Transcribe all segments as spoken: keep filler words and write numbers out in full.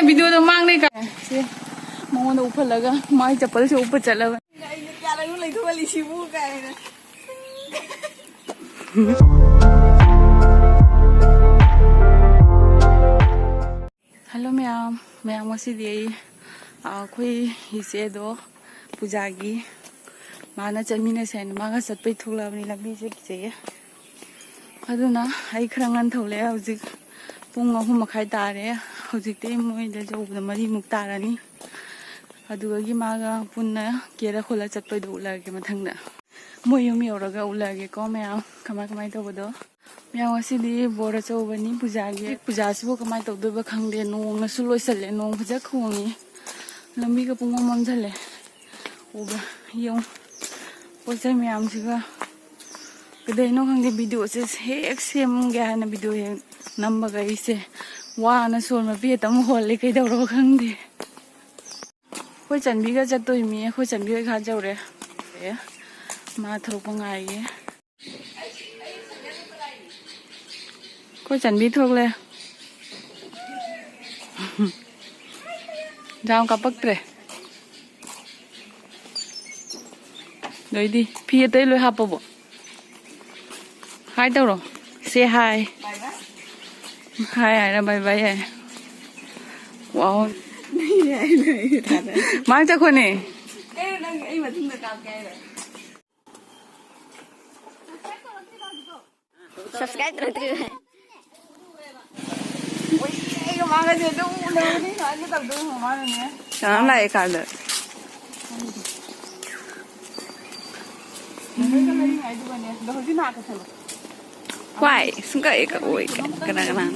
ꯚꯤꯗꯤꯑꯣꯗꯣ ꯃꯥꯡꯂꯦ ꯀꯥꯏ꯫ ꯁꯦ, ꯃꯉꯣꯟꯗ ꯎꯞꯍꯜꯂꯒ ꯃꯥꯏ ꯆꯄꯜꯁꯦ ꯎꯞꯄ ꯆꯠꯂꯕ꯫ ꯑꯩꯅ ꯀꯌꯥꯔꯛꯅꯣ ꯂꯩꯊꯣꯛꯍꯜꯂꯤꯁꯤꯕꯨ ꯀꯥꯏꯅ꯫ ꯍꯜꯂꯣ ꯃꯌꯥꯝ, ꯃꯌꯥꯝ ꯉꯁꯤꯗꯤ ꯑꯩ, ꯑ, ꯑꯩꯈꯣꯏ ꯏꯆꯦꯗꯣ ꯄꯨꯖꯥꯒꯤ ꯃꯥꯅ ꯆꯠꯃꯤꯟꯅꯁꯦ ꯍꯥꯏꯅ ꯃꯥꯒ ꯆꯠꯄꯩ ꯊꯣꯛꯂꯛꯑꯕꯅꯤ꯫ ꯂꯝꯕꯤꯁꯦ ꯀꯤꯖꯩꯌꯦ꯫ ꯑꯗꯨꯅ ꯑꯩ ꯈꯔ ꯉꯟ ꯊꯣꯛꯂꯛꯑꯦ꯫ ꯍꯧꯖꯤꯛ ꯄꯨꯡ ꯑꯍꯨꯝ ꯃꯈꯥꯏ ꯇꯥꯔꯦ꯫ ꯍꯧꯖꯤꯛꯇꯤ ꯃꯣꯏꯗ ꯌꯧꯕꯗ ꯃꯔꯤꯃꯨꯛ ꯇꯥꯔꯅꯤ꯫ ꯑꯗꯨꯗꯒꯤ ꯃꯥꯒ ꯄꯨꯟꯅ ꯀꯦꯔ ꯈꯣꯠꯂ ꯆꯠꯄꯩꯗꯣ ꯎꯠꯂꯛꯑꯒꯦ ꯃꯊꯪꯗ꯫ ꯃꯣꯏ ꯌꯨꯝ ꯌꯧꯔꯒ ꯎꯠꯂꯛꯑꯒꯦꯀꯣ ꯃꯌꯥꯝ, ꯀꯃꯥꯏ ꯀꯃꯥꯏ ꯇꯧꯕꯗꯣ꯫ ꯃꯌꯥꯝ ꯉꯁꯤꯗꯤ ꯕꯣꯔ ꯑꯆꯧꯕꯅꯤ ꯄꯨꯖꯥꯒꯤ꯫ ꯄꯨꯖꯥꯁꯤꯕꯨ ꯀꯃꯥꯏꯅ ꯇꯧꯗꯣꯏꯕ ꯈꯪꯗꯦ꯫ ꯅꯣꯡꯅꯁꯨ ꯂꯣꯏꯁꯜꯂꯦ, ꯅꯣꯡ ꯐꯖ ꯈꯣꯡꯉꯤ꯫ ꯂꯝꯕꯤꯒ ꯄꯨꯡꯃꯝ ꯃꯝꯁꯜꯂꯦ꯫ ꯎꯕ ꯌꯦꯡꯉꯨ꯫ ꯄꯣꯠ ꯆꯩ ꯃꯌꯥꯝꯁꯤꯒ꯫ ꯀꯩꯗꯧꯅꯣ ꯈꯪꯗꯦ, ꯚꯤꯗꯤꯑꯣꯁꯦ ꯍꯦꯛ ꯁꯦꯝꯒꯦ ꯍꯥꯏꯅ ꯚꯤꯗꯤꯑꯣ ꯍꯦꯛ ꯅꯝꯕꯒ ꯑꯩꯁꯦ ꯋꯥꯅ ꯁꯣꯔ ꯃꯄꯤ ꯍꯦꯛꯇ ꯑꯃꯨꯛ ꯍꯣꯜꯂꯦ꯫ ꯀꯩꯗꯧꯔꯕ ꯈꯪꯗꯦ꯫ ꯑꯩꯈꯣꯏ ꯆꯟꯕꯤꯒ ꯆꯠꯇꯣꯏ ꯃꯤ, ꯑꯩꯈꯣꯏ ꯆꯟꯕꯤ ꯍꯣꯏ ꯈꯥ ꯌꯧꯔꯦ꯫ ꯑꯦ, ꯃꯥ ꯊꯣꯛꯂꯛꯄ ꯉꯥꯏꯒꯦ꯫ ꯑꯩꯈꯣꯏ ꯆꯟꯕꯤ ꯊꯣꯛꯂꯦ꯫ ꯌꯥꯝ ꯀꯥꯞꯄꯛꯇ꯭ꯔꯦ꯫ ꯂꯣꯏꯗꯤ ꯐꯤ ꯑꯇꯩ ꯂꯣꯏ ꯍꯥꯞꯄꯕꯣ? ꯍꯥꯏ ꯇꯧꯔꯣ꯫ ꯁꯦ ꯍꯥꯏ꯫ ꯍꯥꯏ ꯍꯥꯏꯔ ꯕꯥꯏ ꯕꯥꯏ ꯍꯥꯏ꯫ ꯋꯥꯎ꯫ ꯃꯥꯡ ꯆꯠꯈꯣꯅꯦ꯫ ꯀꯩꯅꯣ ꯅꯪ ꯑꯩ ꯃꯇꯨꯡꯗ ꯀꯥꯞꯀꯦ ꯍꯥꯏꯔꯣ? ꯁꯕꯁꯀ꯭ꯔꯥꯏꯕ ꯇꯧꯔꯛꯇ꯭ꯔꯤꯕ꯫ ꯀꯅꯥꯝ ꯂꯥꯛꯑꯦ ꯀꯥꯗ꯫ ꯋꯥꯏ ꯁꯨꯡꯀꯛ ꯍꯦꯛ ꯀꯛꯑꯣꯏ꯫ ꯀꯅꯥ ꯀꯅꯥꯅꯣ?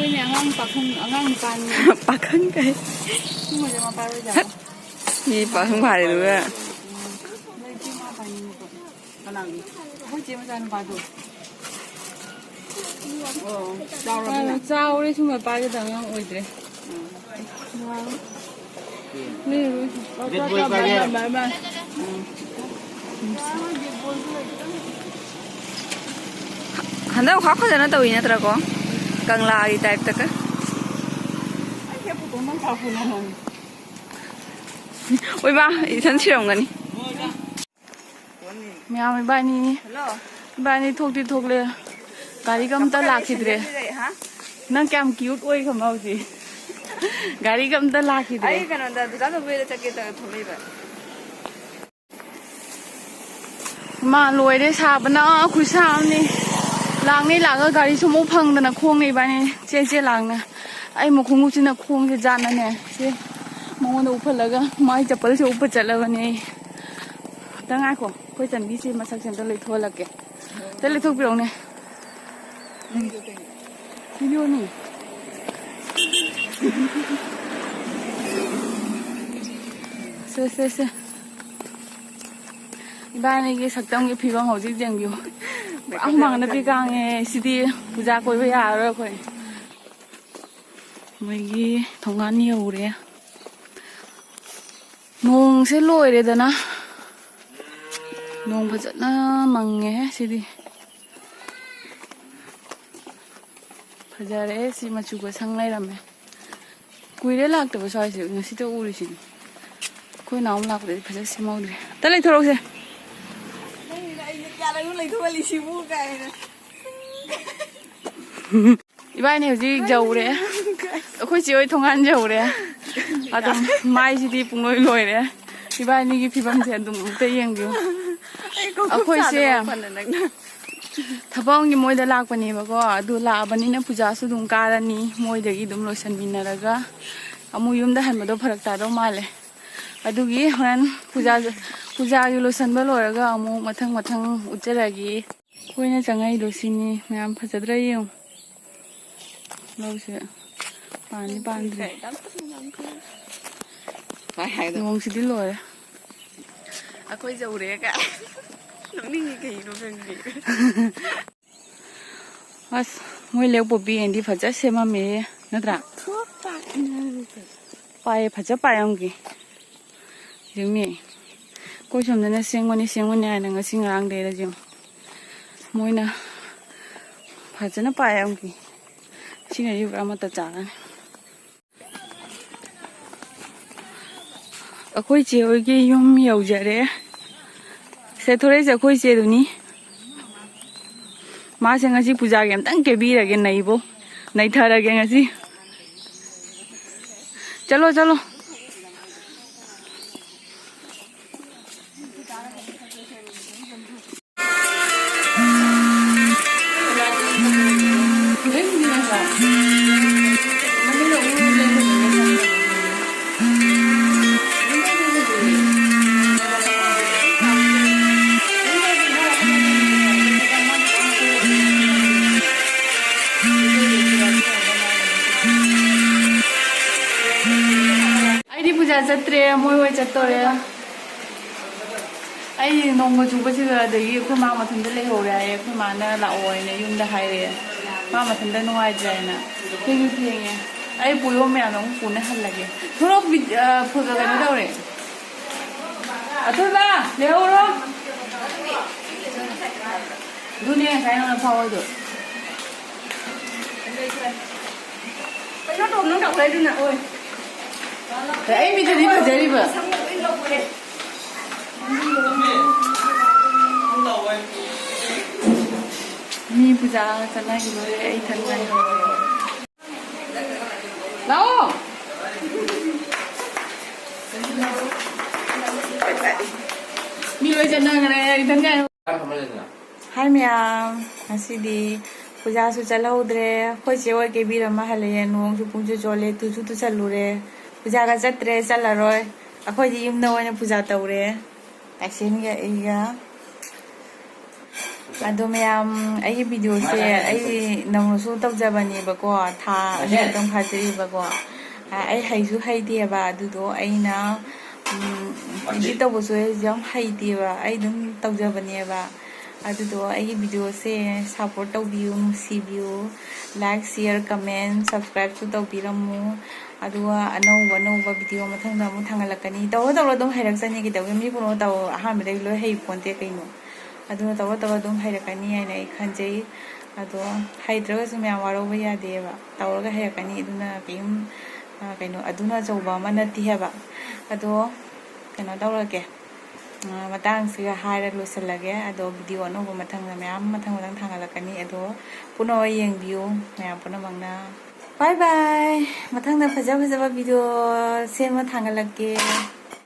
ꯑꯩꯅꯦ ꯑꯉꯥꯡ ꯄꯥꯈꯪ, ꯑꯉꯥꯡ ꯅꯨꯄꯥꯅꯤ꯫ ꯄꯥꯈꯪ ꯀꯥꯏ꯫ ꯁꯤꯒꯨꯝꯕꯁꯦ ꯃꯄꯥꯔꯣꯏꯗꯕ꯫ ꯃꯤ ꯄꯥꯈꯪ ꯐꯥꯔꯦ ꯑꯗꯨꯒ꯫ ꯅꯣꯏ ꯏꯆꯦ ꯃꯥ ꯄꯥꯅꯤꯡꯉꯤꯀꯣ꯫ ꯀꯅꯥꯒꯤ? ꯑꯩꯈꯣꯏ ꯆꯦ ꯃꯆꯥꯅꯨꯄꯥꯗꯣ꯫ ꯑꯣ, ꯆꯥꯎꯔꯕꯅꯤꯅ? ꯑ, ꯆꯥꯎꯔꯦ, ꯁꯨꯝꯕ ꯄꯥꯏꯒꯗꯕ ꯑꯉꯥꯡ ꯑꯣꯏꯗ꯭ꯔꯦ꯫ ꯎꯝ꯫ ꯍꯟꯗꯛ ꯈ꯭ꯋꯥꯏ ꯐꯖꯅ ꯇꯧꯏ ꯅꯠꯇ꯭ꯔꯥꯀꯣ? ꯀꯪꯂꯥꯒꯤ ꯇꯥꯏꯞꯇꯒ꯫ ꯑꯣꯏꯃꯥ, ꯏꯊꯟ ꯁꯤꯔꯝꯒꯅꯤ꯫ ꯃꯌꯥꯝ ꯏꯕꯥꯅꯤ, ꯍꯜꯂꯣ꯫ ꯏꯕꯥꯅꯤ ꯊꯣꯛꯇꯤ ꯊꯣꯛꯂꯦ꯫ ꯒꯥꯔꯤꯒ ꯑꯝꯇ ꯂꯥꯛꯈꯤꯗ꯭ꯔꯦ꯫ ꯍꯥ? ꯅꯪ ꯀꯌꯥꯝ cute ꯑꯣꯏ ꯈꯪꯕ꯭ꯔꯥ ꯍꯧꯖꯤꯛ? ꯒꯥꯔꯤꯒ ꯑꯝꯇ ꯂꯥꯛꯈꯤꯗ꯭ꯔꯦ꯫ ꯑꯩ ꯀꯩꯅꯣꯗ, ꯗꯨꯀꯥꯟ ꯇꯧꯕꯩꯗ ꯆꯠꯀꯦ ꯇꯧꯔ ꯊꯣꯛꯂꯛꯏꯕ꯫ ꯃꯥ ꯂꯣꯏꯔꯦ ꯁꯥꯕꯅ ꯈꯨꯠꯁꯥ ꯑꯃꯅꯤ꯫ ꯂꯥꯛꯅꯤ ꯂꯥꯛꯑꯒ ꯒꯥꯔꯤꯁꯨ ꯑꯃꯨꯛ ꯐꯪꯗꯅ ꯈꯣꯡꯅ ꯏꯕꯥꯅꯤ ꯆꯦ ꯆꯦ ꯂꯥꯛꯅ꯫ ꯑꯩ ꯃꯈꯣꯡ ꯎꯞꯁꯤꯅ ꯈꯣꯡꯁꯦ ꯖꯥꯠꯅꯅꯦ꯫ ꯁꯦ ꯃꯉꯣꯟꯗ ꯎꯞꯍꯜꯂꯒ ꯃꯥꯏ ꯆꯄꯜꯁꯦ ꯎꯞꯄ ꯆꯠꯂꯕꯅꯦ ꯑꯩ꯫ ꯈꯤꯇꯪ ꯉꯥꯏꯈꯣ, ꯑꯩꯈꯣꯏ ꯆꯟꯕꯤꯁꯦ ꯃꯁꯛꯁꯦ ꯑꯝꯇ ꯂꯩꯊꯣꯛꯍꯜꯂꯛꯀꯦ꯫ ꯑꯝꯇ ꯂꯩꯊꯣꯛꯄꯤꯔꯛꯎꯅꯦ꯫ ꯚꯤꯗꯤꯑꯣꯅꯤ꯫ ꯁꯦ, ꯁꯦ, ꯁꯦ꯫ ꯏꯕꯥꯅꯤꯒꯤ ꯁꯛꯇꯝꯒꯤ ꯐꯤꯕꯝ ꯍꯧꯖꯤꯛ ꯌꯦꯡꯕꯤꯌꯨ꯫ ꯄꯨꯔꯥ ꯍꯨꯃꯥꯡꯅ ꯄꯤ ꯀꯥꯡꯉꯦ꯫ ꯁꯤꯗꯤ ꯄꯨꯖꯥ ꯀꯣꯏꯕ ꯌꯥꯔꯔꯣꯏ ꯑꯩꯈꯣꯏ꯫ ꯃꯣꯏꯒꯤ ꯊꯣꯡꯒꯥꯟ ꯌꯧꯔꯦ꯫ ꯅꯣꯡꯁꯦ ꯂꯣꯏꯔꯦꯗꯅ꯫ ꯅꯣꯡ ꯐꯖꯅ ꯃꯪꯉꯦꯍꯦ ꯁꯤꯗꯤ꯫ ꯐꯖꯔꯦ, ꯁꯤ ꯃꯆꯨꯒ ꯁꯪ ꯂꯩꯔꯝꯃꯦ꯫ ꯀꯨꯏꯔꯦ ꯂꯥꯛꯇꯕ ꯁ꯭ꯋꯥꯏꯁꯦ, ꯉꯁꯤꯇ ꯎꯔꯤꯁꯤꯅꯤ꯫ ꯑꯩꯈꯣꯏ ꯅꯍꯥꯟꯃꯨꯛ ꯂꯥꯛꯄꯗꯗꯤ ꯐꯖꯅ ꯁꯦꯝꯍꯧꯗ꯭ꯔꯦ꯫ ꯑꯝꯇ ꯂꯩꯊꯣꯔꯛꯎꯁꯦ꯫ ꯅꯪꯅ ꯑꯩꯁꯦ ꯀꯌꯥꯔꯛꯅꯣ ꯂꯩꯊꯣꯛꯍꯜꯂꯤꯁꯤꯕꯨ ꯀꯥꯏꯅ꯫ ꯏꯕꯥꯅꯤ ꯍꯧꯖꯤꯛ ꯌꯧꯔꯦ꯫ ꯑꯩꯈꯣꯏ ꯆꯦ ꯍꯣꯏ ꯊꯣꯡꯒꯥꯟ ꯌꯧꯔꯦ꯫ ꯑꯗꯨꯝ ꯃꯥꯏꯁꯤꯗꯤ ꯄꯨꯡꯂꯣꯏ ꯂꯣꯏꯔꯦ꯫ ꯏꯕꯥꯅꯤꯒꯤ ꯐꯤꯕꯝꯁꯦ ꯑꯗꯨꯝ ꯑꯝꯇ ꯌꯦꯡꯕꯤꯌꯨ꯫ ꯑꯩꯈꯣꯏꯁꯦ ꯊꯕꯛ ꯑꯃꯒꯤ ꯃꯣꯏꯗ ꯂꯥꯛꯄꯅꯦꯕꯀꯣ꯫ ꯑꯗꯨ ꯂꯥꯛꯑꯕꯅꯤꯅ ꯄꯨꯖꯥꯁꯨ ꯑꯗꯨꯝ ꯀꯥꯔꯅꯤ꯫ ꯃꯣꯏꯗꯒꯤ ꯑꯗꯨꯝ ꯂꯣꯏꯁꯟꯃꯤꯟꯅꯔꯒ ꯑꯃꯨꯛ ꯌꯨꯝꯗ ꯍꯟꯕꯗꯣ ꯐꯔꯛ ꯇꯥꯗꯧ ꯃꯥꯜꯂꯦ꯫ ꯑꯗꯨꯒꯤ ꯍꯣꯔꯦꯟ ꯄꯨꯖꯥ, ꯄꯨꯖꯥꯒꯤ ꯂꯣꯏꯁꯟꯕ ꯂꯣꯏꯔꯒ ꯑꯃꯨꯛ ꯃꯊꯪ ꯃꯊꯪ ꯎꯠꯆꯔꯛꯑꯒꯦ꯫ ꯑꯩꯈꯣꯏꯅ ꯆꯪꯉꯛꯏꯗꯣ ꯁꯤꯅꯤ꯫ ꯃꯌꯥꯝ ꯐꯖꯗ꯭ꯔꯥ ꯌꯦꯡꯉꯨ꯫ ꯂꯧꯁꯦ ꯄꯥꯟꯗꯤ ꯄꯥꯟꯗ꯭ꯔꯤ꯫ ꯅꯣꯡꯁꯤꯗꯤ ꯂꯣꯏꯔꯦ꯫ ꯑꯩꯈꯣꯏ ꯌꯧꯔꯦ ꯀꯥꯏ꯫ ꯅꯣꯛꯅꯤꯡꯉꯤ ꯀꯩꯒꯤꯅꯣ ꯈꯪꯗꯦ꯫ ꯑꯁ, ꯃꯣꯏ ꯂꯧ ꯄꯣꯄꯤ ꯑꯦꯟꯗꯤ ꯐꯖ ꯁꯦꯝꯃꯝꯃꯦ, ꯅꯠꯇ꯭ꯔꯥ? ꯄꯥꯏꯌꯦ, ꯐꯖ ꯄꯥꯏꯔꯝꯒꯦ꯫ ꯌꯦꯡꯉꯦ꯫ ꯑꯩꯈꯣꯏ ꯁꯣꯝꯗꯅ ꯁꯦꯡꯕꯅꯤ, ꯁꯦꯡꯕꯅꯤ ꯍꯥꯏꯅ ꯉꯁꯤ ꯉꯔꯥꯡꯗꯩꯔ ꯌꯦꯡꯉꯨ꯫ ꯃꯣꯏꯅ ꯐꯖꯅ ꯄꯥꯏꯔꯝꯒꯦ꯫ ꯁꯤꯅ ꯌꯨꯝ ꯑꯃꯠꯇ ꯆꯥꯔꯅꯤ꯫ ꯑꯩꯈꯣꯏ ꯆꯦ ꯍꯣꯏꯒꯤ ꯌꯨꯝ ꯌꯧꯖꯔꯦ꯫ ꯁꯦ ꯊꯣꯔꯛꯏꯁꯦ ꯑꯩꯈꯣꯏ ꯆꯦꯗꯨꯅꯤ꯫ ꯃꯥꯁꯦ ꯉꯁꯤ ꯄꯨꯖꯥꯒꯤ ꯑꯝꯇꯪ ꯀꯦꯕꯤꯔꯒꯦ, ꯅꯩꯕꯣ, ꯅꯩꯊꯔꯒꯦ ꯉꯁꯤ꯫ ꯆꯠꯂꯣ, ꯆꯠꯂꯣ꯫ ꯑꯩꯗꯤ ꯄꯨꯖꯥ ꯆꯠꯇ꯭ꯔꯦ, ꯃꯣꯏ ꯍꯣꯏ ꯆꯠꯇꯣꯔꯦ꯫ ꯑꯩ ꯅꯣꯡꯒ ꯆꯨꯕꯁꯤꯗ, ꯑꯗꯒꯤ ꯑꯩꯈꯣꯏ ꯃꯥ ꯃꯊꯟꯇ ꯂꯩꯍꯧꯔꯦ ꯍꯥꯏꯌꯦ꯫ ꯑꯩꯈꯣꯏ ꯃꯥꯅ ꯂꯥꯛꯑꯣ ꯍꯥꯏꯅ ꯌꯨꯝꯗ ꯍꯥꯏꯔꯛꯑꯦ꯫ ꯃꯥ ꯃꯊꯟꯇ ꯅꯨꯡꯉꯥꯏꯇ꯭ꯔꯦ ꯍꯥꯏꯅ꯫ ꯊꯦꯡꯁꯨ ꯊꯦꯡꯉꯦ꯫ ꯑꯩ ꯄꯣꯌꯣꯝ ꯃꯌꯥꯝꯗꯣ ꯑꯃꯨꯛ ꯄꯨꯅ ꯍꯜꯂꯒꯦ꯫ ꯊꯣꯔꯛꯑꯣ, ꯕꯤ-, ꯑ, ꯐꯨ-, ꯀꯩꯅꯣ ꯇꯧꯔꯦ꯫ ꯑꯊꯣꯏꯕ, ꯂꯩꯍꯧꯔꯣ꯫ ꯑꯗꯨꯅꯦ ꯉꯁꯥꯏ ꯅꯪꯅ ꯐꯥꯎ ꯍꯥꯏꯗꯣ꯫ ꯀꯩꯅꯣ ꯇꯧꯕ ꯅꯪ ꯇꯧꯈ꯭ꯔꯦ ꯑꯗꯨꯅ, ꯑꯣꯏ꯫ ꯑꯩ ꯃꯤꯠꯇꯗꯤ ꯐꯖꯔꯤꯕ꯫ ꯃꯤ ꯄꯨꯖꯥ ꯆꯠꯅꯈꯤꯗꯣꯔꯦ, ꯑꯩ ꯏꯊꯟ ꯉꯥꯏꯍꯧꯔꯦ꯫ ꯂꯥꯛꯑꯣ꯫ ꯃꯤ ꯂꯣꯏ ꯆꯠꯅꯈ꯭ꯔꯦ, ꯑꯩ ꯏꯊꯟ ꯉꯥꯏꯍꯧꯔꯦ꯫ ꯍꯥꯏ ꯃꯌꯥꯝ, ꯉꯁꯤꯗꯤ ꯄꯨꯖꯥꯁꯨ ꯆꯠꯍꯧꯗ꯭ꯔꯦ꯫ ꯑꯩꯈꯣꯏ ꯆꯦ ꯍꯣꯏ ꯀꯦꯕꯤꯔꯝꯃ ꯍꯜꯂꯛꯑꯦ꯫ ꯅꯣꯡꯁꯨ ꯄꯨꯡꯆꯨ ꯆꯣꯠꯂꯦ, ꯇꯨꯁꯨ ꯇꯨꯁꯜꯂꯨꯔꯦ꯫ ꯄꯨꯖꯥꯒ ꯆꯠꯇ꯭ꯔꯦ, ꯆꯠꯂꯔꯣꯏ꯫ ꯑꯩꯈꯣꯏꯗꯤ ꯌꯨꯝꯗ ꯑꯣꯏꯅ ꯄꯨꯖꯥ ꯇꯧꯔꯦ, ꯇꯥꯏꯁꯦꯟꯒ ꯑꯩꯒ꯫ ꯑꯗꯣ ꯃꯌꯥꯝ, ꯑꯩꯒꯤ ꯚꯤꯗꯤꯑꯣꯁꯦ ꯑꯩ ꯅꯧꯅꯁꯨ ꯇꯧꯖꯕꯅꯦꯕꯀꯣ, ꯊꯥ ꯑꯅꯤꯃꯨꯛꯇꯪ ꯐꯥꯖꯔꯤꯕꯀꯣ꯫ ꯑꯩ ꯍꯩꯁꯨ ꯍꯩꯇꯦꯕ, ꯑꯗꯨꯗꯣ ꯑꯩꯅ ꯏꯗꯤꯠ ꯇꯧꯕꯁꯨ ꯑꯩꯁꯨ ꯌꯥꯝ ꯍꯩꯇꯦꯕ, ꯑꯩ ꯑꯗꯨꯝ ꯇꯧꯖꯕꯅꯦꯕ꯫ ꯑꯗꯨꯗꯣ ꯑꯩꯒꯤ ꯚꯤꯗꯤꯑꯣꯁꯦ ꯁꯞꯄꯣꯔꯠ ꯇꯧꯕꯤꯌꯨ, ꯅꯨꯡꯁꯤꯕꯤꯌꯨ, like, share, comment, subscribeꯁꯨ ꯇꯧꯕꯤꯔꯝꯃꯨ꯫ ꯑꯗꯨꯒ ꯑꯅꯧꯕ ꯑꯅꯧꯕ ꯚꯤꯗꯤꯑꯣ ꯃꯊꯪꯗ ꯑꯃꯨꯛ ꯊꯥꯡꯒꯠꯂꯛꯀꯅꯤ꯫ ꯇꯧꯔ ꯇꯧꯔ ꯑꯗꯨꯝ ꯍꯩꯔꯛꯆꯅꯤ, ꯀꯩꯗꯧꯒꯦ? ꯃꯤ ꯄꯨꯝꯅꯃꯛ ꯇꯧ, ꯑꯍꯥꯟꯕꯗꯒꯤ ꯂꯣꯏ ꯍꯩ ꯄꯣꯟꯇꯦ ꯀꯩꯅꯣ꯫ ꯑꯗꯨꯅ ꯇꯧꯔ ꯇꯧꯔ ꯑꯗꯨꯝ ꯍꯩꯔꯛꯀꯅꯤ ꯍꯥꯏꯅ ꯑꯩ ꯈꯟꯖꯩ꯫ ꯑꯗꯣ ꯍꯩꯇ꯭ꯔꯒꯁꯨ ꯃꯌꯥꯝ ꯋꯥꯔꯧꯕ ꯌꯥꯗꯦꯕ, ꯇꯧꯔꯒ ꯍꯩꯔꯛꯀꯅꯤ꯫ ꯑꯗꯨꯅ ꯀꯩꯝ, ꯑ, ꯀꯩꯅꯣ, ꯑꯗꯨꯅ ꯑꯆꯧꯕ ꯑꯃ ꯅꯠꯇꯦ ꯍꯥꯏꯕ꯫ ꯑꯗꯣ ꯀꯩꯅꯣ ꯇꯧꯔꯒꯦ, ꯑ, ꯃꯇꯥꯡꯁꯤꯒ ꯍꯥꯏꯔ ꯂꯣꯏꯁꯤꯜꯂꯒꯦ꯫ ꯑꯗꯣ ꯚꯤꯗꯤꯑꯣ ꯑꯅꯧꯕ ꯃꯊꯪꯗ ꯃꯌꯥꯝ ꯃꯊꯪ ꯃꯊꯪ ꯊꯥꯡꯒꯠꯂꯛꯀꯅꯤ꯫ ꯑꯗꯣ ꯄꯨꯝꯅꯃꯛ ꯌꯦꯡꯕꯤꯌꯨ, ꯃꯌꯥꯝ ꯄꯨꯝꯅꯃꯛꯅ꯫ Bye bye꯫ ꯃꯊꯪꯗ ꯐꯖ ꯐꯖꯕ ꯚꯤꯗꯤꯑꯣ ꯁꯦꯝꯃ ꯊꯥꯡꯒꯠꯂꯛꯀꯦ꯫